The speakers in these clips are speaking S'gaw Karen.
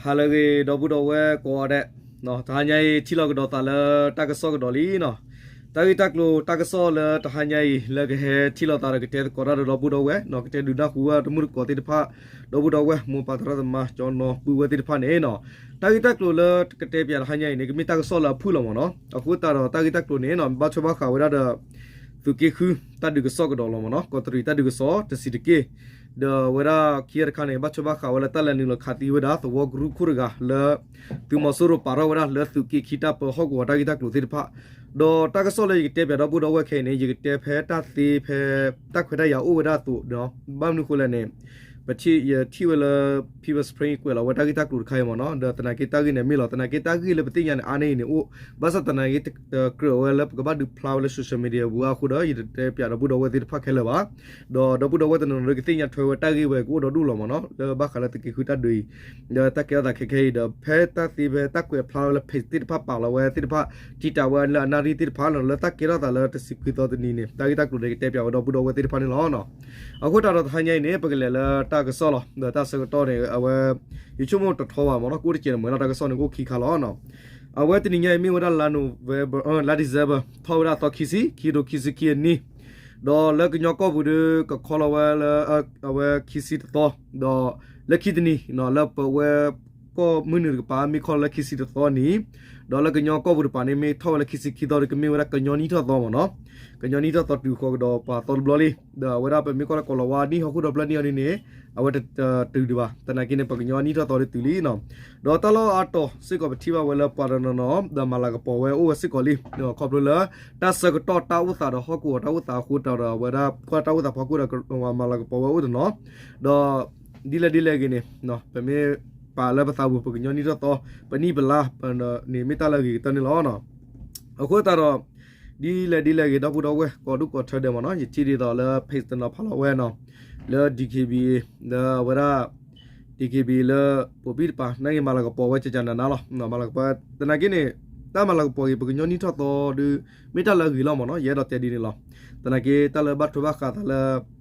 ဟါလၢအဂ့ၤ ဒီပုၢ်ဒီဝဲၢ်ကိးဂၤဒဲး, တဟါညါအံၤ ထံၣ်လိာ်ကဒီးသးလၢတၢ်ကစီၣ်ကဒီးလံနီၤ. တၢ်ဂ့ၢ်တၢ်ကျိၤတၢ်ကစီၣ်လၢတဟါညါအံၤ လၢကဟဲထံၣ်လိာ်သးဒီးကတဲသကိးတၢ်ဒီးဒီပုၢ်ဒီဝဲၢ်နီၤ, ကတဲဒုးနၢ်ဟူဝဲတမုၢ်တကိးသ့ၣ်တဖၣ်, ဒီပုၢ်ဒီဝဲၢ် မိၢ်ပၢ်သရၣ်သမါ ကၠီနီၤပုၢ်ဝဲၢ်သ့ၣ်တဖၣ်န့ၣ်နီၤ, တၢ်ဂ့ၢ်တၢ်ကျိၤလၢကတဲပၠးတဟါညါအံၤန့ၣ် ကမ့ၢ်တၢ်ကစီၣ်လၢအဖုၣ်လီၤမ့ၢ်နီၤ. အဃိသတးဒီးတၢ်ဂ့ၢ်တၢ်ကျိၤန့ၣ်နီၤ ဘၣ်ထွဲဘၣ်ဃးဝဲဒၣ်ဒီး သုးက့ဃု တၢ်ဒုးကစီၣ်ကဒီးလီၤမ့ၢ်နီၤ, ကီးတရံးတၢ်ဒုးကစီၣ် တဆံးတက့ၢ်, ဒီးအဝဲဒၣ်ခံဂၤတခါန့ၣ် ဘၣ်ထွဲဘၣ်ဃးဝဲလၢတၢ်လဲၤနုာ်လီၤခးသံဝဲဒၣ်သဝီကရူၢ်ခိၣ်တဂၤလၢ သုးမီၤစိရိၤပာ်ထီၣ်ဝဲဒၣ်လၢသုးက့ခံတၢ်ပၢဟီၣ်ကဝီၤတၢ်ဂ့ၢ်တၢ်ကျိၤသ့ၣ်တဖၣ်, ဒီးတၢ်ကစီၣ်လၢယကတဲပၠးဒီပုၢ်ဒီဝဲၢ်ခဲအံၤန့ၣ် ယကတဲဖဲတၢ်သ့ဖဲ တၢ်ခွဲးတၢ်ယာ်အိၣ်ဝဲဒၣ်အသိးဒီး ဘၣ်မနုၤဃိလဲၣ်န့ၣ် ပထံၣ် ယထံၣ်ဝဲလၢ People's Spring ကွဲးလီၤဝဲတၢ်ဂ့ၢ်တၢ်ကျိၤတခါအံၤမ့ၢ်နီၤ, ဒီးသနာ်က့တၢ်ဂ့ၢ်န့ၣ်မ့ၢ်လီၤ, သနာ်က့တၢ်ဂ့ၢ်လၢပသ့ၣ်ညါန့ၣ် အါန့ၢ်အံၤန့ၣ်အိၣ်, ဘၣ်ဆၣ်သနာ်က့ တကြၢးဝဲလၢပကဘၣ်ဒုးဖျါဝဲလၢ social media ပူၤအဃိဒီး ယတတဲပၠးဒီပုၢ်ဒီဝဲၢ်သ့ၣ်တဖၣ်ခဲလၢာ်ဘၣ်, ဒီးဒီပုၢ်ဒီဝဲၢ်တနီၤနီၤဒီးကသ့ၣ်ညါထွဲဝဲတၢ်ဂ့ၢ်ဝဲကအိၣ်ဒီဒူၣ်လီၤမ့ၢ်နီၤ, လၢဘၣ်ဃးလၢသုးက့ဃုတၢ်ဒုးအံၤ ဒီးတၢ်ကဲထီၣ်သးခဲခဲအံၤဒီး ဖဲတၢ်သ့ဖဲတၢ်ကွဲးဖျါဝဲလၢ page သ့ၣ်တဖၣ်ပာ်လီၤဝဲသ့ၣ်တဖၣ် တံာ်တာ်ဝဲလၢအနၣ်ရံၣ်သ့ၣ်တဖၣ်လီၤ, လၢတၢ်ကဲထီၣ်သးလၢတဆံခွံသီတနံၤန့ၣ် တၢ်ဂ့ၢ်တၢ်ကျိၤန့ၣ်ကတဲပၠးဝဲဒီပုၢ်ဒီဝဲၢ်သ့ၣ်တဖၣ်န့ၣ်လီၤ. အဃိသတးဒီးတဟါညါအံၤန့ၣ် ပကလဲၤလၢတၢ်ကစီၣ်လီၤ, ဒီးတၢ်ဆၢကတီၢ်န့ၣ် အဝဲ ယဆိကမိၣ်တထီဘၣ်မ့ၢ်နီၤ, ကအိၣ်တစဲးန့ၣ် မ့ၢ်လီၤတၢ်ကစီၣ်န့ၣ် ကအိၣ်ခံခါလီၤနီၤ. အဝဲတနံၤညါအံၤမ့ၢ်ဝဲဒၣ်လါ November လါ December ထီၣ်ဝဲဒၣ်သီခံဆံ, ခံကထိခံဆံခံအနံၣ်, ဒီးလၢကညီကီၢ်ပူၤဒီး ကခီလီၤဝဲလၢ အဝဲခံဆံတသီ, ဒီးလၢခံတနံၤ လၢပဝဲကီၢ်မုၢ်နုာ်တကပၤ မ့ၢ်ခီလီၤလၢခံဆံတသီနံၤ, ဒီးလၢကညီကီၢ်ပူၤတကပၤန့ၣ် မ့ၢ်ထီၣ်ဝဲလၢခံဆံခံသီဒီး ကမ့ၢ်ဝဲဒၣ်ကညီနံၣ်ထီၣ်သီမ့ၢ်နီၤ, ကညီနံၣ်ထီၣ်သီတုၤဃီၤကဒီးပှၤသီတဘျီလံ, ဒီးအဝဲဒၣ်ပမ့ၢ်ကွၢ်လၢကိးလီၤဝါနံၣ်ဟီၣ်ခိၣ်ဒီဖျၢၣ်နံၣ်အီၤဒ်န့ၣ် အဝဲတတုၤဒံးဘၣ်, သနာ်က့န့ၣ် ပကညီနံၣ်ထီၣ်သီဒ်တုၤလံနီၤ. ဒီးတၢ်လီၢ်အါတီၤစ့ၢ်ကီးပထံၣ်ဘၣ်ဝဲလၢပှၤတနီၤနီၤ ဒီးမၤလၤကပီၤဝဲအိၣ်ဝဲစ့ၢ်ကီးလံ, ခီဖျိလၢ တၢ်ဆၢကတီၢ်တၢ်အိၣ်သးဒီးဟီၣ်ကဝီၤတၢ်အိၣ်သးအဃိတၢ်ဒီး အဝဲဒၣ်ပှၤတၢ်အိၣ်သးဖီခိၣ်ဒီး မၤလၤကပီၤဝဲအိၣ်တနီၤ, ဒီးဒ်လဲၣ်ဒ်လဲၣ်ဂ့ၤန့ၣ် ပမ့ၢ်ပာ်လၢပသးပူၤ ပကညီနံၣ်ထီၣ်သီ ပနံၣ်ပလါန့ၣ် မ့ၢ်တၢ်လၢအဂ့ၤကတၢၢ်န့ၣ်လီၤ. အဃိသတးဒီး ဒ်လဲၣ်ဒ်လဲၣ်ဂ့ၤ ဒီပုၢ်ဒီဝဲၢ်ကိးဒူၣ်ကိးထၢဒဲးမ့ၢ်နီၤ, ယထံၣ်ဒ်သိးလၢ page တနီၤဖးလီၤဝဲနီၤ, လၢ DKBA လၢအဝဲဒၣ် DKBA လၢ ပိာ်ဘံၣ်တပၤ နာ်က့မၤလၤကပီၤဝဲကကနၤနၤလီၤ, မၤလၤကပီၤ သနာ်က့န့ၣ် တၢ်မၤလၤကပီၤဂ့ၤ ပကညီနံၣ်ထီၣ်သီဒီး မ့ၢ်တၢ်လၢအဂ့ၤလီၤမ့ၢ်နီၤ, ယအဲၣ်ဒိးတဲဒ်န့ၣ်လီၤ. သနာ်က့တၢ်လၢဘၣ်ထွဲဘၣ်ဃးသးလၢ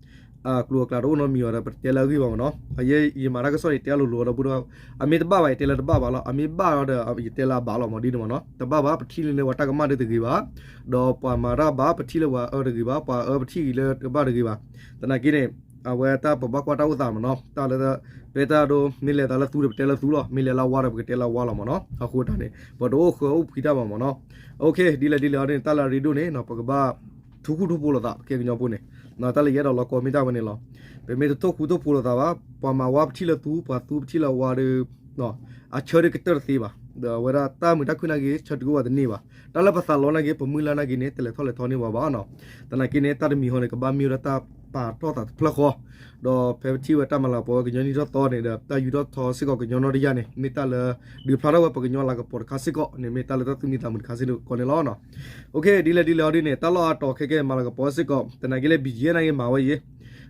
အကျိၤအကျဲတအိၣ်နီတမံၤအီၤဒီး ပတတဲလၢအဂ့ၢ်ဘၣ်မ့ၢ်နီၤ, အယဲယမၤတၢ်ကစီၣ်န့ၣ် တဲအလိၤလိၤဒီပုၢ်ဒီဝဲၢ်, အမ့ၢ်တဘၣ်ဘၣ် ယတဲလၢတဘၣ်ဘၣ်လီၤ, အမ့ၢ်ဘၣ်ဒီး ယတဲလၢအဘၣ်လီၤမ့ၢ်ဒ်န့ၣ်မ့ၢ်နီၤ, တဘၣ်ဘၣ် ပထံၣ်လၢပှၤတၢ်ကမၣ်ဒီးတဂ့ၤဘၣ်, ဒီးပှၤမၤတၢ်ဘၣ် ပထံၣ်လၢပှၤအၢတဂ့ၤဘၣ်, ပှၤအၢပထံၣ်ဂ့ၤလၢတဘၣ်တဂ့ၤဘၣ်, သနာ်က့န့ၣ် အဝဲတၢ်ပဘၣ်ကွၢ်တၢ်အိၣ်သးမ့ၢ်နီၤ, တၢ်လၢ ပတဲတၢ်ဒိ မ့ၢ်လဲၤသးလၢသူဒီးပတဲလၢသူလီၤ, မ့ၢ်လဲၤလၢဝါဒီးပကတဲလၢဝါလီၤမ့ၢ်နီၤ, အဃိတၢ်န့ၣ် ပတအိၣ်ဃၢအိၣ်ဖှံတၢ်ဘၣ်မ့ၢ်နီၤ. ဒ်လဲၣ်ဒ်လဲၣ်အီၤဒ်န့ၣ် တၢ်လၢအရ့ဒိၣ်န့ၣ် ပကဘၣ် ထူဃူထူဖိးလိာ်သး ပကဲကညီဖိန့ၣ်, တၢ်လၢယအဲၣ်ဒိးလီၤကီမ့ၢ်တၢ်ဝဲန့ၣ်လီၤ. ပမ့ၢ်တထီၣ်ဃူထီၣ်ဖိးလိာ်သးဘၣ် ပှၤမၤဝါပထံၣ်လၢသူ ပှၤသူပထံၣ်လၢဝါဒီး အဆၢဒီးကတၢၢ်တသ့ဘၣ်, ဒီးအဝဲဒၣ်တၢ်မုာ်တၢ်ခုၣ်နာ်က့ ဆၢတက့ၢ်ဝဲတန့ၢ်ဘၣ်, တၢ်လၢပသးလီနာ်က့ ပမုၢ်လၢ်နာ်က့န့ၣ် တလဲၤထီၣ်လဲၤထီန့ၢ်ဝဲဘၣ်နီၤ. သနာ်က့န့ၣ် တၢ်တမံၤဟီန့ၣ် ကဘၣ်မ့ၢ်ဝဲဒၣ်တၢ်ပာ်ထီၣ်သးတဖျၢၣ်ဃီ, ဒီးဖဲပထံၣ်ဝဲတၢ်မၤလၤကပီၤဝဲကညီနံၣ်ထီၣ်သီန့ၣ်ဒီး တၢ်ယူးထီၣ်ထီစ့ၢ်ကီးကညီနီတယၢ်န့ၣ် မ့ၢ်တၢ်လၢ ဒုးဖျါထီၣ်ဝဲပကညီလၤကပီၤတခါစ့ၢ်ကီးန့ၣ် မ့ၢ်တၢ်လၢတၢ်သူၣ်မံသးမုာ်တခါစ့ၢ်ကီးန့ၣ်လီၤ. ဒ်လဲၣ်ဒ်လဲၣ်အီၤဒ်န့ၣ် တၢ်လီၢ်အါတီၤခဲကဲမၤလၤကပီၤစ့ၢ်ကီး သနာ်က့လၢ ဘီၣ်ကၠ့ၣ် နာ်က့မၤဝဲယ့ၣ်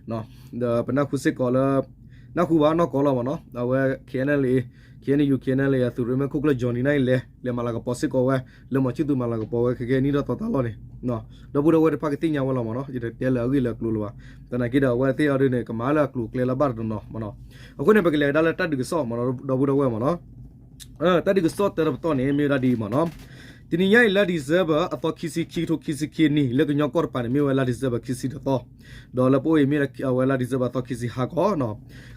ဒီးပနၢ်ဟူစ့ၢ်ကီးလၢ နၢ်ဟူဘၣ်နီၢ်ကီၢ်လီၤမ့ၢ်နီၤ, အဝဲ KNLA, KNU, KNLA အသုးရ့မဲာ်ခိၣ်ကျၢၢ် Johnny နာ်က့လဲၤ လဲၤမၤလၤကပီၤစ့ၢ်ကီးဝဲ လၢမီၤဆံသူးမၤလၤကပီၤဝဲခဲကဲနံၣ်ထီၣ်သီတၢ်လီၢ်န့ၣ်, ဒီပုၢ်ဒီဝဲၢ်တဖၣ်ကသ့ၣ်ညါဝဲလီၤမ့ၢ်နီၤ, ယတတဲလၢအဂ့ၢ်လၢအကျိၤလၢၤဘၣ်. သနာ်က့ဒီးအဝဲသ့ၣ်အီၤဒ်န့ၣ် ကမၤလၢအကျိၤအကျဲလၢအဘၣ်တနီၤနီၤမ့ၢ်နီၤ. အဃိန့ၣ် ပကလဲၤကဒါလၢတၢ်ဒုးကစီၣ်မ့ၢ်နီၤ ဒီပုၢ်ဒီဝဲၢ်မ့ၢ်နီၤ. တၢ်ဒုးကစီၣ်တၢတပတီၢ်န့ၣ် မ့ၢ်ဝဲဒၣ်ဒ်အံၤမ့ၢ်နီၤ. တနံၤညါအံၤလါ December အသီခံဆံ ခံကထိခံဆံခံနံၣ် လၢကညီကီၢ်တပၤန့ၣ် မ့ၢ်ဝဲလါ December ခံဆံတသီ, ဒီးလၢပအိၣ်အံၤမ့ၢ်ဝဲလါ December အသီခံဆံဟါခီနီၤ.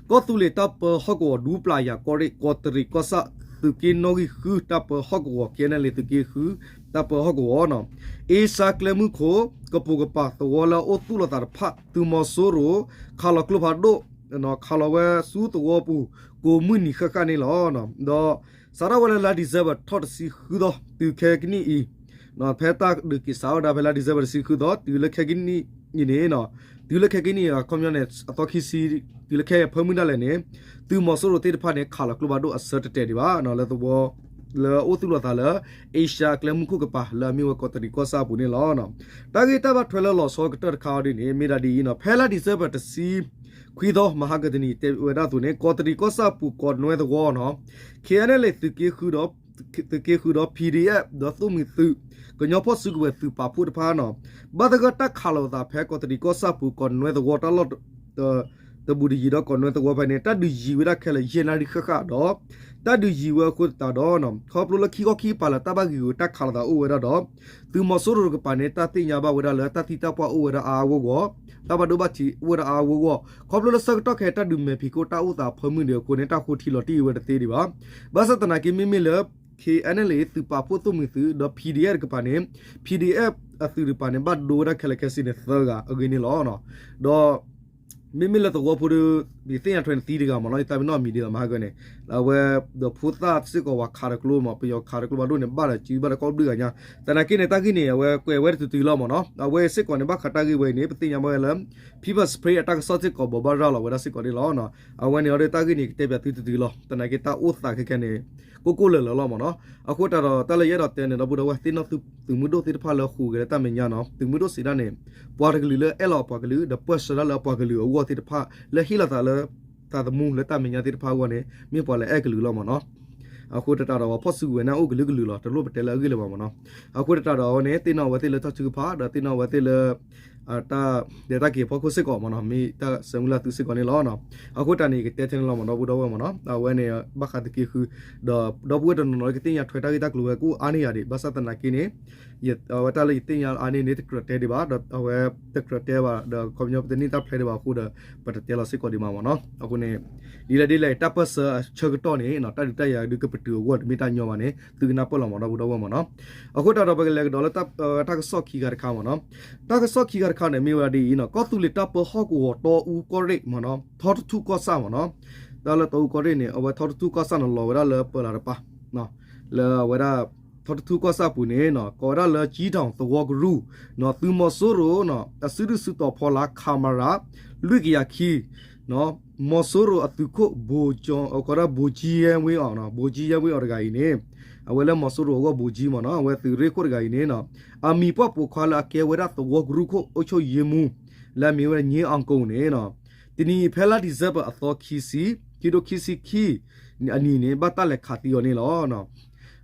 ကီၢ်သူလ့ၤတၢ်ပၢဟီၣ်ကဝီၤ ဒူပျၢ်ယၤကီၢ်ရ့ၣ် ကီးတရံးကီၢ်ဆၣ် သုးက့နီၣ်ဂံၢ်ဃု တၢ်ပၢဟီၣ်ကဝီၤ KNLA သုးက့ဃု တၢ်ပၢဟီၣ်ကဝီၤနီၤ. အ့ရှါကျဲမုၢ်ခိၣ် ကပိာ်ကပၤသဝီလၢအအိၣ်သူၣ်လီၤသးတဖၣ် သုးမီၤစိရိၤ ခးလီၤကျိဖးဒိၣ် ခးလီၤဝဲဆူသဝီပူၤ ကိးမုၢ်နံၤဃၣ်ဃၣ်န့ၣ်လီၤ. ဒီးစးထီၣ်ဝဲလၢလါ December ထီၣ်တဆံဃုသီ တုၤခဲကနံၣ်အံၤ, ဖဲတၢ်ဒုးက့ၤစးထီၣ်ဝဲဒၣ်ဖဲလါ December တဆံဃုသီ တုၤလၢခဲကနံၣ်အံၤန့ၣ်, တုၤလၢခဲကနံၣ်အံၤ အခီပညီန့ၣ် အသီခံဆံ တုၤလၢခဲအံၤအဖၢမုၢ်ဒၣ်လဲာ်န့ၣ်, သုးမီၤစိရိၤသ့ၣ်တဖၣ်န့ၣ် ခးလီၤကျိဖးဒိၣ်အဆၢတတဲာ်ဒံးဘၣ် လၢသဝီ လၢအအိၣ်သူၣ်လီၤသးလၢ အ့ရှါကျဲမုၢ်ခိၣ်ကပၤ လၢအမ့ၢ်ဝဲကီးတရံးကီၢ်ဆၣ်အပူၤန့ၣ်လီၤ. တၢ်ဂ့ၢ်တၢ်ဘၣ်ထွဲလၢလီၤဆီကတၢၢ်တခါအီၤဒ်န့ၣ် မ့ၢ်ဒၣ်ဒ်အံၤနီၤ, ဖဲလါ December တဆံခွံသီ မဟါကတနံၤ တဲဝဲဒၣ်အသိးန့ၣ် ကီးတရံးကီၢ်ဆၣ်ပူၤ ကီးနွဲသဝီနီၤ, KNLA သုးက့ဃုဒီး သုးက့ဃုဒီး PDF ဒီးသိၣ်မှံၤသုး ကညီဖီၣ်စုကဝဲၤသုးပာ်ဖှိၣ်တဖၣ်နီၤ, ဘၣ်သဂၢၢ်တၢ်ခးလိာ်သးဖဲကီးတရံးကီၢ်ဆၣ်ပူၤ ကီးနွဲသဝီတၢ်လီၢ် တဘူးတယံၤဒီးကီးနွဲသဝီဖဲန့ၣ် တၢ်ဒုးယံၤဝဲဒၣ်ခဲလၢာ်ယဲၢ်နၣ်ရံၣ်ဃၣ်ဃၣ်ဒီး တၢ်ဒုးယံၤဝဲအဃိသတးဒီး ခီဖျိလၢခံခီခံကပၤလၢတၢ်ဘၣ်ဂ့ၢ်ဂူာ်တၢ်ခးလိာ်သးအိၣ်ဝဲဒၣ်ဒီး သုးမီၤစိရိၤတကပၤန့ၣ် တၢ်သ့ၣ်ညါဘၣ်ဝဲဒၣ်လၢတၢ်သံတၢ်ပှၢ်အိၣ်ဝဲဒၣ်အါအါဂီၢ်ဂီၢ်, တၢ်ဘၣ်ဒိဘၣ်ထံးအိၣ်ဝဲဒၣ်အါအါဂီၢ်ဂီၢ်, ခီဖျိလၢဆၢကတီၢ်ခဲအံၤတၢ်ဒုးမဲာ်ဖံးခိၣ်တၢ်အိၣ်သးဖၢမုၢ်ဒံးအဃိန့ၣ် တၢ်ဃိထံလီၤတံၢ်ဝဲတသ့ဒံးဘၣ်. ဘၣ်ဆၣ်သနာ်က့ မ့မ့ၢ်လၢ K N L A သုးပာ်ဖှိၣ်သိၣ်မှံၤသုး ဒီး P D F တကပၤန့ၣ် P D F အသုးတကပၤန့ၣ် ဘၣ်ဒိဝဲဒၣ်ခဲလၢာ်ခဲဆ့န့ၣ်သၢဂၤအဂ့ၢ်န့ၣ်လီၤ. ဒီး မ့မ့ၢ်လၢသဝီဖိဒီး ယသ့ၣ်ညါထွဲန့ၣ်သံတဂၤမ့ၢ်နီၤ, ယသးပ့ၤနီၣ်အမံၤဒ်သိးမဟါကန့ၣ်, အဝဲ ဒီးဖိသၣ်စ့ၢ်ကီးဝဲခးတကျိမ့ၢ် ပယီၤခးတကျိဘၣ်ဒိၣ်န့ၣ် ဘၣ်ဒီးစုဘၣ်ဒီးကီၢ်ဘျုးဂၤညါ, သနာ်က့န့ၣ် တၢ်ဂ့ၢ်န့ၣ် အဝဲကွဲးဝဲတတုၤတုၤလီၤမ့ၢ်နီၤ, အဝဲစ့ၢ်ကီးန့ၣ် ဘၣ်ဃးတၢ်ဂ့ၢ်ဝဲအံၤန့ၣ် ပသ့ၣ်ညါဘၣ်ဝဲလၢ People's Spring အတၢ်ကစီၣ်စ့ၢ်ကီးဘိးဘၣ်ရၤလီၤဝဲဒၣ်စ့ၢ်ကီးန့ၣ်လီၤ. အဝဲန့ၣ်အီၤဒီးတၢ်ဂ့ၢ်န့ၣ် ကတဲပၠးသုတတုၤလီၤ, သနာ်က့တၢ်အိၣ်သးခဲခဲန့ၣ် ကိၢ်ကိၢ်လၢၤလၢၤလီၤမ့ၢ်နီၤ. အဃိတးဒီး တၢ်လၢယအဲၣ်ဒိးတဲန့ၣ် ဒီပုၢ်ဒီဝဲၢ်သ့ၣ်နီၣ်သုးမုၢ်ဒိၣ်သ့ၣ်တဖၣ်လၢဟူးဂဲၤလၢတၢ်မဲာ်ညါနီၤ, သုးမုၢ်ဒိၣ်စံးဒၣ်န့ၣ် ပှၤတကလုာ်လၢအဲၣ်လီၤအပှၤကလုာ် ဒီးပၢၢ်ဆှၢတၢ်လၢအပှၤကလုာ်အဂီၢ်သ့ၣ်တဖၣ် လၢဟ့ၣ်လီၤသးလၢ သးသမူလၢတၢ်မဲာ်ညါသ့ၣ်တဖၣ်အဂီၢ်န့ၣ် မ့ၢ်ပှၤလၢအဲၣ်ကလုာ်လီၤမ့ၢ်နီၤ. အဃိတးဒီး ပှၤဖီၣ်စုကဝဲၤန့ၣ်အိၣ်ကလုာ်ကလုာ်လီၤ, တလိၣ်ပတဲလၢအဂ့ၢ်လၢၤဘၣ်မ့ၢ်နီၤ. အဃိတးဒီးအဝဲန့ၣ် သ့ၣ်နီၣ်အဝဲသ့ၣ်လၢတၢ်ထုကဖၣ် ဒီးသ့ၣ်နီၣ်အဝဲသ့ၣ်လၢ တၢ်ဒဲးတၢ်က့ၤအဖီခိၣ်စ့ၢ်ကီးမ့ၢ်နီၤ, မ့ၢ်တၢ်ဆၢမုၢ်လၢ်သုစ့ၢ်ကီးန့ၣ်လီၤ. အဃိတၢ်န့ၣ် ယကတဲထဲန့ၣ်လီၤမ့ၢ်ဒီပုၢ်ဒီဝဲၢ်မ့ၢ်နီၤ, အဝဲန့ၣ် ဘၣ်ဃးသုးက့ဃု ဒီးဒီပုၢ်ဝဲၢ်တနီၤနီၤလၢကသ့ၣ်ညါထွဲတၢ်ဂ့ၢ်တၢ်ကျိၤဝဲကအိၣ်အါန့ၢ်ယၤဒံး, ဘၣ်ဆၣ်သနာ်က့န့ၣ် အဝဲတၢ်လၢယသ့ၣ်ညါအါန့ၢ်န့ၣ် တကြၢးတဲဒံးဘၣ်, ဒီးအဝဲတကြၢးတဲဘၣ် ဒီးခီပညီပတန့ၢ်တၢ်ဖျဲးဒံးဘၣ်အဃိဒီး ပတတဲလီၤစ့ၢ်ကီးဒံးဘၣ်မ့ၢ်နီၤ. အဃိန့ၣ် ဒ်လဲၣ်ဒ်လဲၣ် တၢ်ပၢၢ်ဆၢအဆၢကတီၢ်န့ၣ် တၢ်ဒုးတၢ်ယၤဒုးကပတုာ်အဂီၢ်တမ့ၢ်တၢ်ညီဘၣ်န့ၣ် သုကနၢ်ပၢၢ်လီၤမ့ၢ်ဒီပုၢ်ဒီဝဲၢ်မ့ၢ်နီၤ. အဃိတၢ်ဒီးပကလဲၤကဒီးလၢ တၢ်ကစီၣ်ခံဂၤတခါမ့ၢ်နီၤ. တၢ်ကစီၣ်ခံဂၤတခါန့ၣ် မ့ၢ်ဝဲဒၣ်ဒ်အံၤနီၤ, ကီၢ်သူလ့ၤတၢ်ပၢဟီၣ်ကဝီၤတီအူကီၢ်ရ့ၣ်မ့ၢ်နီၤ, ထီတထူၣ်ကီၢ်ဆၣ်မ့ၢ်နီၤ. တၢ်လၢတီအူကီၢ်ရ့ၣ်န့ၣ် အဝဲထီတထူၣ်ကီၢ်ဆၣ်န့ၣ် လီၤဝဲဒၣ်လၢပၢလၤတပၤ လၢအဝဲဒၣ် ထီတထူၣ်ကီၢ်ဆၣ်ပူၤန့ၣ် ကိးဝဲဒၣ်လၢကၠံထီၣ်သဝီကရူၢ် သုးမီၤစိရိၤ အစုဒုၣ်စုတီၤဖီလာ် ခမရ လွံၢ်ကယၤခံ မီၤစိရိၤအသုးခိၣ် ကိးဒၣ် ဗိုလ်ကြီးရဲဝင်းအောင် ဗိုလ်ကြီးရဲဝင်းအောင် တဂၤအံၤန့ၣ် အဝဲလၢမီၤစိရိၤအဂီၢ် ဗိုလ်ကြီး မ့ၢ်နီၤ, အဝဲသုးရ့ၣ်ခိၣ်တဂၤအံၤန့ၣ် အမံၤပှၢ်ပိာ်ခွါလၢအကဲဝဲဒၣ်သဝီကရူၢ်ခိၣ် အုပ်ချုပ်ရေးမှူး လၢအမ့ၢ်ဝဲဒၣ် ငြိမ်းအောင်ကို န့ၣ် တနံၤအံၤဖဲလါ December အသီခံဆံ ခံထိခံဆံခံ အနံၤန့ၣ် ဘၣ်တၢ်လဲၤခးသံအီၤန့ၣ်လီၤ.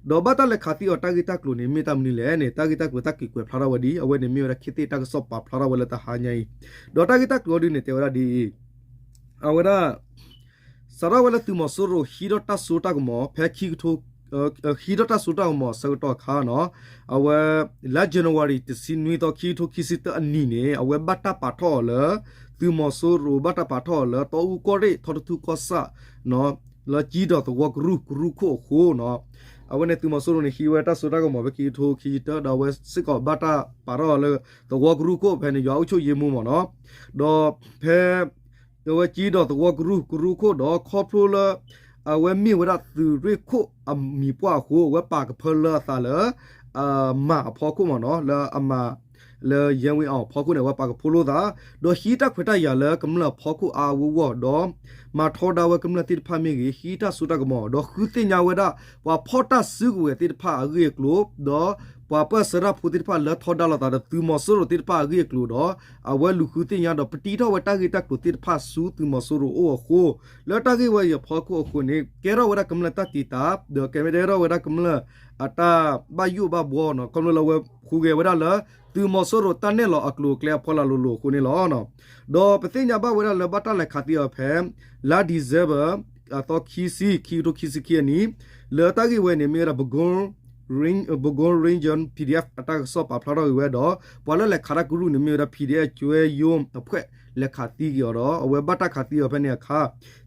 ဒီးဘၣ်တၢ်လဲၤခးသံအီၤတၢ်ဂ့ၢ်တၢ်ကျိၤန့ၣ် မ့ၢ်တၢ်မနုၤလဲၣ်န့ၣ် တၢ်ဂ့ၢ်တၢ်ကျိၤတၢ်က့ၤကွဲးဖျါထီၣ်ဝဲဒ်အံၤ, အဝဲန့ၣ်မ့ၢ်ဝဲဒၣ် ခေတ်သစ် တၢ်ကစီၣ်ပာ်ဖျါထီၣ်ဝဲလၢတဟါညါအံၤ, ဒီးတၢ်ဂ့ၢ်တၢ်ကျိၤအီၤဒ်န့ၣ် တဲဝဲဒၣ်ဒ်အံၤ, အဝဲဒၣ် စးထီၣ်ဝဲလၢသုးမီၤစိရိၤဟံးထီၣ်တၢ်စိတၢ်ကမီၤ ဖဲခံကထိ ဟံးထီၣ်တၢ်စိတၢ်ကမီၤအဆၢကတီၢ်အခါနီၤ, အဝဲ လါ January တဆံနွံသီ ခံကထိခံဆံတၢအနံၤန့ၣ် အဝဲဘၣ်တၢ်ပာ်ထီၣ်အီၤလၢ သုးမီၤစိရိၤ ဘၣ်တၢ်ပာ်ထီၣ်အီၤလၢ တီအူကီၢ်ရ့ၣ် ထီတထူၣ်ကီၢ်ဆၣ် လၢကၠံထီၣ်သဝီကရူၢ် ကရူၢ်ခိၣ်အဃိနီၤ, အဝဲန့ၣ်သုးမီၤစိရိၤန့ၣ် ဟံးဝဲတၢ်စိတၢ်ကမီၤဖဲခံကထိခံဆံတၢ ဒီးအဝဲစ့ၢ်ကီးဘၣ်တၢ်ပာ်ထီၣ်အီၤလၢ သဝီကရူၢ်ခိၣ်ဖဲန့ၣ် ယွၤအုပ်ချုပ်ရေးမှူးမ့ၢ်နီၤ, ဒီးဖဲ အဝဲကၠံထီၣ်သဝီကရူၢ် ကရူၢ်ခိၣ်ဒီးခီဖျိလၢ အဝဲမ့ၢ်ဝဲဒၣ်သုးရ့ၣ်ခိၣ်အမံၤပှၢ်အဃိ အဝဲပာ်ကဖၢလၢအသးလၢ အမၤအဖီခိၣ်မ့ၢ်နီၤ, လၢအမၤ လၢရဲဝင်းအောင်အဖီခိၣ်န့ၣ် အဝဲပာ်ကဖၢလိာ်သး, ဒီးဟံးတၢ်ခွဲးတၢ်ယာ်လၢကမျၢၢ်အဖီခိၣ်အါအါဂီၢ်ဂီၢ် ဒီးမၤထီဒါဝဲကမျၢၢ်သ့ၣ်တဖၣ်မ့ၢ်ဂ့ၤ ဟံးတၢ်စိတၢ်ကမီၤ ဒီးဃုသ့ၣ်ညါဝဲဒၣ် ပှၤဖီၣ်တၢ်စုကဝဲၤသ့ၣ်တဖၣ်အဂ့ၢ်အကျိၤ ဒီးပှၤပၢၢ်ဆၢတၢ်ဖိသ့ၣ်တဖၣ်လၢထီဒါလိာ်သးဒီးသုးမီၤစိရိၤသ့ၣ်တဖၣ်အဂ့ၢ်အကျိၤဒီး အဝဲလူၤဃုသ့ၣ်ညါဒီးပတံထီၣ်ဝဲတၢ်ဂ့ၢ်တၢ်ကျိၤသ့ၣ်တဖၣ်ဆူသုးမီၤစိရိၤအအိၣ်အဃိ လၢတၢ်ဂ့ၢ်ဝဲအံၤအဖီခိၣ်အဃိန့ၣ် ကဲထီၣ်ဝဲဒၣ်ကမျၢၢ်တၢ်တံာ်တာ် ဒီးကဲထီၣ်ဝဲဒၣ်ကမျၢၢ်အတၢ်ဘၣ်ယိၣ်ဘၣ်ဘှီနီၤ, ခီဖျိလၢအဝဲဟူးဂဲၤဝဲဒၣ်လၢ သုးမီၤစိရိၤတၢ်နဲၣ်လီၤအကျိၤအကျဲအဖီလာ်လိၤလိၤအဃိန့ၣ်လီၤ. ဒီးပသ့ၣ်ညါဘၣ်ဝဲဒၣ်လၢဘၣ်တၢ်လဲၤခးသံအီၤဖဲ လါ December အသီခံဆံ ခံကထိခံဆံခံအနံၤ လၢတၢ်ဂ့ၢ်ဝဲန့ၣ် မ့ၢ်ဝဲဒၣ် Bago Range ပူၤ Bago Range P D F အတၢ်ကစီၣ်ပာ်ဖျါထီၣ်က့ၤဝဲဒီး ပှၤလၢလဲၤခးတၢ်ကရူၢ်န့ၣ် မ့ၢ်ဝဲဒၣ် P D F ကၠွဲယိ အဖွဲ့ လဲၤခးသံက့ၤအီၤဒီး အဝဲဘၣ်တၢ်ခးသံအီၤဖဲန့ၣ်အခါ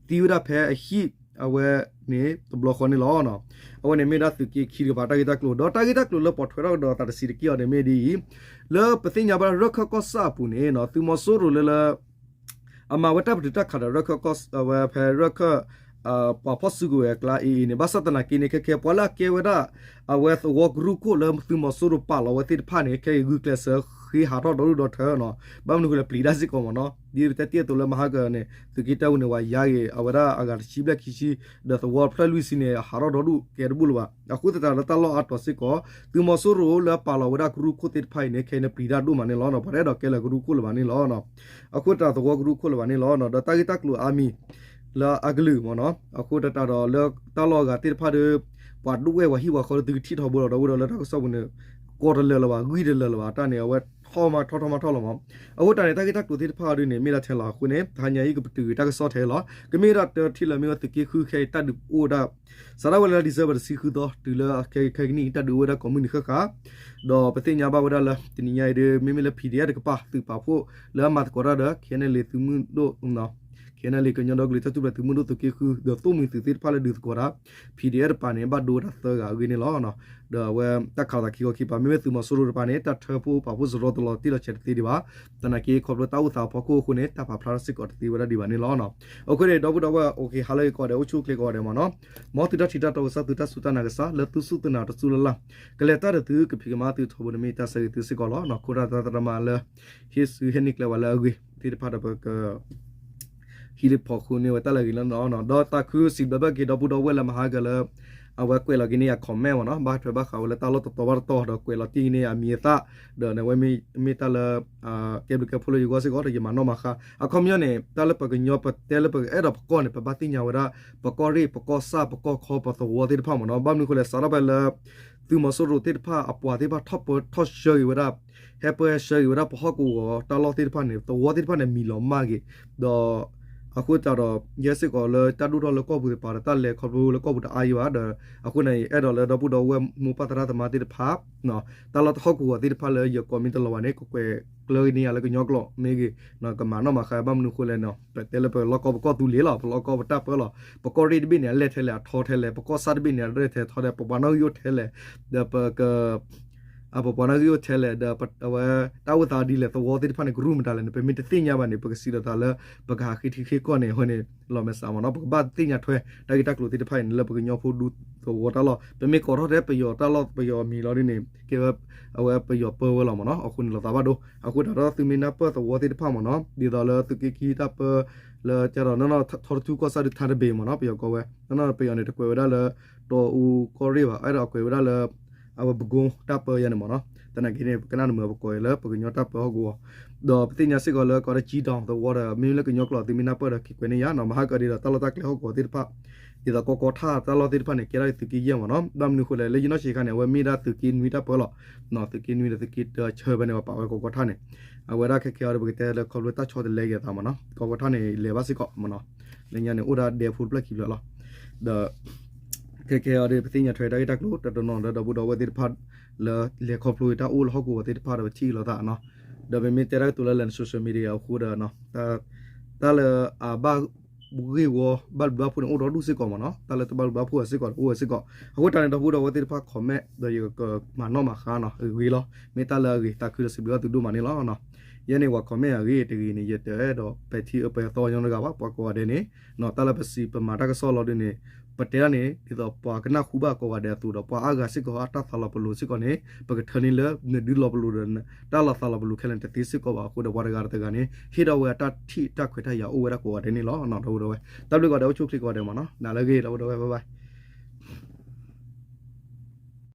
သံဝဲဒၣ်ဖဲအဟံၣ်အဝဲန့ၣ်တဘျီဃီန့ၣ်လီၤ. အဝဲန့ၣ်မ့ၢ်ဝဲဒၣ်သုးက့ခံတကပၤတၢ်ဂ့ၢ်တၢ်ကျိၤ ဒီးတၢ်ဂ့ၢ်တၢ်ကျိၤလၢပိာ်ထွဲထီၣ်ကဒီးသးတဆံးတက့ၢ်အီၤန့ၣ်မ့ၢ်ဒ်အံၤ, လၢပသ့ၣ်ညါဘၣ်ရၢၢ်ခၢၣ်ကီၢ်ဆၣ်အပူၤန့ၣ် သုးမီၤစိရိၤလၢလၢ အမၤဝဲတၢ်ပတုာ်တၢ်ခးဒီးရၢၢ်ခၢၣ်ကီၢ်ဆၣ် အဝဲဖဲရၢၢ်ခၢၣ် ပှၤဖီၣ်စုကဝဲၤအကျါအံၤအံၤန့ၣ် ဘၣ်ဆၣ်သနာ်က့န့ၣ် ခဲခဲပှၤလၢအကဲဝဲဒၣ် အဝဲသဝီကရူၢ်ခိၣ်လၢသုးမီၤစိရိၤပာ်လီၤဝဲသ့ၣ်တဖၣ်န့ၣ် ခဲအံၤဂုာ်ကျဲးစၢးဃ့ဟးထီၣ်ဒီဒူၣ်ဒီထၢနီၤ, ဘၣ်မနုၤဃိလဲၣ် ပျံၤတၢ်စ့ၢ်ကီးမ့ၢ်နီၤ, ဒ်ပတဲတ့ၢ်အသိးလၢမဟါကန့ၣ် သုးက့တၢ်ဝူၤန့ၣ် ဝဲယါဂ့ၤ အဝဲဒၣ်အဂၤတဆံဘျဲၣ်ခံဆံ ဒီးသဝီဖျၢၣ်လွံၢ်ဆံန့ၣ် ဟးထီၣ်ဒီဒူၣ်ကဲတဘူၣ်လၢၤဘၣ်. အဃိသတးလၢတၢ်လီၢ်အါတီၤစ့ၢ်ကီး သုးမီၤစိရိၤလၢပာ်လီၤဝဲဒၣ်ကရူၢ်ခိၣ်သ့ၣ်တဖၣ်အံၤန့ၣ် ခဲအံၤန့ၣ်ပျံၤတၢ်ဒိၣ်မးန့ၣ်လီၤ. ပှၤတအဲၣ်ဒိးကဲလၢကရူၢ်ခိၣ်လၢၤဘၣ်န့ၣ်လီၤ. အဃိသတးသဝီကရူၢ်ခိၣ်လၢၤဘၣ်န့ၣ်လီၤ. ဒီးတၢ်ဂ့ၢ်တၢ်ကျိၤအါမံၤလၢအကလုာ်မ့ၢ်နီၤ, အဃိသတးဒီးလၢတၢ်လီၢ်အဂၤသ့ၣ်တဖၣ်ဒီး ပှၤဒိၣ်ဝဲၢ်ပှၤဟံၣ်ပှၤဃီဒီးသုကထံၣ်ထီဘိလီၤ. ဒီပုၢ်ဒီဝဲၢ်လၢတၢ်ကစီၣ်ပူၤန့ၣ် ကီတလၢာ်လၢၤဘၣ် ဂံၢ်တလၢာ်လၢၤဘၣ် တၢ်န့ၣ် အဝဲ ထီၣ်မးထီၣ်ထီၣ်မးထီၣ်လီၤမး. အဃိတၢ်န့ၣ် တၢ်ဂ့ၢ်တၢ်ကျိၤသ့ၣ်တဖၣ်အီၤဒ်န့ၣ် မ့ၢ်ဒၣ်ထဲလီၤအဃိန့ၣ် တဟါညါအံၤကပတုာ်ဂ့ၤတၢ်ကစီၣ်ထဲလီၤ. ကမ့ၢ်ဒၣ်တထံၣ်လၢမ့ၢ်ဝဲသုးက့ဃုခဲအံၤတၢ်ဒုးအိၣ်ဝဲဒၣ် စးထီၣ်ဝဲလၢ December တဆံဃုသီ တုၤလၢခဲကနံၣ်အံၤ တၢ်ဒုးအိၣ်ဝဲဒၣ်ကိးမုၢ်နံၤဃၣ်ဃၣ် ဒီးပသ့ၣ်ညါဘၣ်ဝဲဒၣ်လၢ တနံၤညါအံၤဒီး မ့မ့ၢ်လၢ P D F တကပၤ သုးပာ်ဖှိၣ်လၢအမၤသကိးတၢ်ဒီး K N L A သုးမုၢ်ဒိၣ် K N L A ကညီဒီကလုာ်တၢ်ထူၣ်ဖျဲးသုးမုၢ်ဒိၣ်သုးက့ဃု ဒီးသိၣ်မှံၤသုးသ့ၣ်တဖၣ်လၢဒုးသကိးတၢ် P D F တပၤန့ၣ် ဘၣ်ဒိဝဲဒၣ်သၢဂၤအဂ့ၢ်န့ၣ်လီၤ. ဒီးအဝဲတၢ်ခးလိာ်သးခံခီခံကပၤ မ့မ့ၢ်သုးမီၤစိရိၤတပၤန့ၣ် တၢ်ထၢဖှိၣ်ပာ်ဖှိၣ်စရီတလီၤတံၢ်လီၤဆဲးတသ့ဒံးဘၣ်. သနာ်က့ခီဖျိတၢ်အိၣ်သးအဖီခိၣ်အဃိန့ၣ် တၢ်ပာ်ဖျါထီၣ်စ့ၢ်ကီးတသ့ဝဲဒၣ်ဒံးဘၣ်န့ၣ်လီၤ. အဃိန့ၣ် ဒီပုၢ်ဒီဝဲၢ် အိၣ်က့ၤဟါလၢအဂ့ၤကိးဂၤဒဲး အိၣ်ဆူၣ်အိၣ်ချ့ကိးဂၤဒဲးမ့ၢ်နီၤ, မ်သုတၢ်ထံၣ်တၢ်တီကစၢ် သုတၢ်စူၢ်တၢ်နာ်ကစၢ် လၢသုစူၢ်သုနာ်တစူၢ်လၢ်လၢ် ကလဲၤတၢ်ဒီးသု ကဖံးကမၤသုထီဘိန့ၣ် မ့ၢ်တၢ်ဆၢဂ့ၤသုစ့ၢ်ကီးလီၤ. ခိၣ်တၢ်သရၣ်သမါလၢ ဟ့ၣ်ဆူဟ့ၣ်န့ၢ်ကျဲဝဲလၢအဂ့ၤသ့ၣ်တဖၣ်ဒီးပက ဟံးန့ၢ်ဖီၣ်ဃုာ်န့ၢ်ဝဲတၢ်လၢအဂ့ၤလီၤနီၤ. ဒီးသးခုစံးဘျုးဘၣ်က့ၤဒီပုၢ်ဒီဝဲၢ်လၢမၤဟါကၢၤလၢ အဝဲကွဲးလီၤက့ၤန့ၢ်ယၤ comment မ့ၢ်နီၤ, ဘၣ်ထွဲဘၣ်ဃးဝဲလၢတၢ်လီၢ်တတီၤဘၣ်တတီၤ ဒီးကွဲးလီၤတံၢ်န့ၢ်အမံၤအသၣ် ဒီးန့ၣ်ဝဲမ့ၢ်တၢ်လၢ ကဲဘျုးကဲဖှိၣ်လၢယဂီၢ်စ့ၢ်ကီးဒီး ယမၤနီၣ်မၤဃါ အခီပညီန့ၣ် တၢ်လၢပကညီပတဲလၢပအဲၣ်ဒိးပကီၢ်န့ၣ် ပဘၣ်သ့ၣ်ညါဝဲဒၣ် ပကီၢ်ရ့ၣ် ပကီၢ်ဆၣ် ပကီၢ်ခီ ပသဝီသ့ၣ်တဖၣ်မ့ၢ်နီၤ. ဘၣ်မနုၤအဃိလဲၣ် စးထီၣ်ဖဲလၢ သုးမီၤစိရိၤသ့ၣ်တဖၣ်အပှၤသ့ၣ်တဖၣ်ထီၣ်ပၢထီၣ်ဆှၢက့ၤဝဲဒၣ် ဟဲပၢဟဲဆှၢက့ၤဝဲဒၣ်ပဟီၣ်ကဝီၤတၢ်လီၢ်သ့ၣ်တဖၣ်န့ၣ် သဝီသ့ၣ်တဖၣ်န့ၣ် မံၤလီၤမၢ်က့ၤ ဒီး အဃိသတးဒီး ယဲစ့ၢ်ကီးလၢတၢ်ဒိၣ်ထီၣ်လၢကီၢ်ပူၤသ့ၣ်တဖၣ်ဒီး တၢ်လဲၤခီဖျိလၢကီၢ်ပူၤတအါယံၤဘၣ်ဒီး အဃိန့ၣ် အဲၣ်ဒိးလၢဒီပုၢ်ဒီဝဲၢ်မိၢ်ပၢ်သရၣ်သမါသ့ၣ်တဖၣ် တၢ်လီၢ်တဟီၣ်ကဝီၤသ့ၣ်တဖၣ်လၢယကိးမံၤတလီၤဘၣ်န့ၣ် ကကွဲးကျၢၤက့ၤန့ၢ်ယၤလၢကညီကျိာ်မ့ၢ်ဂ့ၤ ကမၤနီၣ်မၤဃါ ဘၣ်မနုၤအဃိလဲၣ်နီၤ ပတဲလၢပလီၢ်ကီၢ်ပကီၢ်သူလ့ၤလီၤ ပလီၢ်ကီၢ်ပတၢ်ပၢလီၤ ပကီၢ်ရ့ၣ်တဘ့ၣ်န့ၣ် အလဲၢ်ထဲလဲၣ်အထီထဲလဲၣ် ပကီၢ်ဆၣ်တဘ့ၣ်န့ၣ် အရဲၣ်ထဲထီထဲ ပပှၤနီၣ်ဂံၢ်အိၣ်ထဲလဲၣ် ဒီးပက အပပှၤနီၣ်ဂံၢ်အိၣ်ထဲလဲၣ် ဒီးအဝဲတၢ်အိၣ်သးဒ်လဲၣ် သဝီသ့ၣ်တဖၣ်န့ၣ် ကရူၢ်မတၤလဲၣ်န့ၣ် ပမ့ၢ်တသ့ၣ်ညါဘၣ်န့ၣ် ပကစံးဒီးသးလၢ ပကဟးဃ့ထံဃ့ကီၢ်န့ၣ် အဃိန့ၣ် လီၤမဲာ်ဆှးမ့ၢ်နီၤ ပကဘၣ်သ့ၣ်ညါထွဲ တၢ်ဂ့ၢ်တၢ်ကျိၤသ့ၣ်တဖၣ်အံၤန့ၣ် လၢပကညီဖိဒူသဝီတၢ်လီၢ် ပမ့ၢ်ကိးထီၣ်ထဲပယီၤတၢ်လီၢ်ပယီၤမံၤလီၤဒ်န့ၣ် ကဲဝဲ အဝဲပယီၤပၢဝဲလီၤမ့ၢ်နီၤ အဃိန့ၣ်လီၤသးဘၣ်ဒိ အဃိတၢ်ဒီးသုမ့ၢ်နၢ်ပၢၢ်သဝီသ့ၣ်တဖၣ်မ့ၢ်နီၤ ဒ်သိးလၢသုးက့ခံတၢ်ပၢ လၢကဒီးနီၢ်နီၢ်ထီတထူကီၢ်ဆၣ်ဒုးထါတဘ့ၣ်မ့ၢ်နီၤ ပယီၤကီဝဲ နီၢ်နီၢ်ပယီၤန့ၣ် တကွဲးဝဲဒၣ်လၢ တီအူကီၢ်ရ့ၣ်ဘၣ် အဲၣ်ဒိးကွဲးဝဲဒၣ်လၢ အဝဲပကိတၢ်ပၢယါန့ၣ်မ့ၢ်နီၤ သနာ်က့န့ၣ် ပကနၣ်နမုာ်ပကိးအံၤလၢပကညီတၢ်ပၢဟီၣ်ကဝီၤ ဒီးပသ့ၣ်ညါစ့ၢ်ကီးလၢကီးဒၣ်ကၠံတီၤသဝီဒီး မ့မ့ၢ်လၢကညီကျိာ်သုမ့ၢ်နၢ်ပၢၢ်ဒီး က့ၤကွဲးန့ၢ်ယါနီၤ မဟါကဒ်ဒီးတၢ်လီၢ်တၢ်ကျဲဟီၣ်ကဝီၤသ့ၣ်တဖၣ် ဒ်သိးကီကီထၣ်တၢ်လီၢ်သ့ၣ်တဖၣ်န့ၣ် ကဲထီၣ်က့ၤသုးက့ယဲၢ်မ့ၢ်နီၤ ဘၣ်မနုၤအဃိလဲၣ် လၢယနီၢ်ဆံးခါန့ၣ် အဝဲမ့ၢ်ဒၣ်သုးက့နွံတၢ်ပၢလီၤ သုးက့နွံဒီးသုးက့တၢဆၢဖဲန့ၣ် ပပာ်ဝဲကီကီထၣ်န့ၣ် အဝဲဒၣ်ခဲခဲအံၤဒီး ပကတဲလၢခီဖျိတၢ်ဆီတလဲက့ၤအသးမ့ၢ်နီၤ ကီကီထၣ်န့ၣ် လဲၤဘၣ်စ့ၢ်ကီးမ့ၢ်နီၤ လၢညါန့ၣ် အိၣ်ဒၣ်ဒဲဖိတဖျၢၣ်ခံဖျၢၣ်လီၤ ဒီး ခဲခဲအံၤဒီး ပသ့ၣ်ညါထွဲတၢ်ဂ့ၢ်တၢ်ကျိၤတနီၤနီၤလၢဒီပုၢ်ဒီဝဲၢ်သ့ၣ်တဖၣ် လၢလဲၤခီဖျိတၢ်အိၣ်လၢဟီၣ်ကဝီၤသ့ၣ်တဖၣ်ဒီး ပထံၣ်လိာ်သးနီၤ ဒီးပမ့ၢ်တဲတၢ်ကတိၤလၢလဲၤ social media အဃိဒီး တၢ်လၢအဘၣ်ဂ့ၢ်ဝီဘၣ်ဘျုးဘၣ်ဖှိၣ်န့ၣ် အိၣ်ဒီဒူၣ်စ့ၢ်ကီးမ့ၢ်နီၤ တၢ်လၢတဘၣ်ဘျုးဘၣ်ဖှိၣ်စ့ၢ်ကီး အိၣ်ဝဲစ့ၢ်ကီး အဃိတၢ်န့ၣ် ဒီပုၢ်ဒီဝဲၢ်သ့ၣ်တဖၣ် comment ဒီးယကမၤနီၣ်မၤဃါနီၤ အဂ့ၤလီၤ မ့ၢ်တၢ်လၢအဂ့ၤ သးခုဒီးစံးဘျုးဘၣ်သုဒိၣ်မးန့ၣ်လီၤ ယဲန့ၣ် ပှၤ comment အဂ့ၤတဂ့ၤန့ၣ် ယတအဲၣ်ဒိးပဲာ်ထံပဲာ်သီညီတဂၤဘၣ် ပှၤကိးဂၤဒဲးန့ၣ် တၢ်လၢပစံးပမၤတၢ်ကစီၣ်လီၤဒ်န့ၣ် ပတဲဒၣ်န့ၣ် ဒ်သိးပှၤကနၢ်ဟူဘၣ်ကိးဂၤဒဲးအသိးဒီး ပှၤအါဂၤစ့ၢ်ကီးအတၢ်သးလီၤပလိာ်စ့ၢ်ကီးန့ၣ် ပကထၢန့ၢ်လၢနဒုးလီၤပလိာ်ဒီး တၢ်လီၤသးလီၤပလိာ်ခဲလၢာ်န့ၣ်တသ့စ့ၢ်ကီးဘၣ်အဃိဒီး ပှၤတဂၤတဂၤန့ၣ် ဟ့ၣ်ထီၣ်ဝဲအတၢ်ထံၣ်တၢ်ခွဲးတၢ်ယာ်အိၣ်ဝဲဒၣ်ကိးဂၤဒဲးန့ၣ်လီၤ ဒီပုၢ်ဒီဝဲၢ် တၢ်ဘျုးကိးဂၤဒဲး အိၣ်ဆူၣ်ချ့ကိးဂၤဒဲးမ့ၢ်နီၤ နၤလၢအဂ့ၤ ဒီပုၢ်ဒီဝဲၢ် bye bye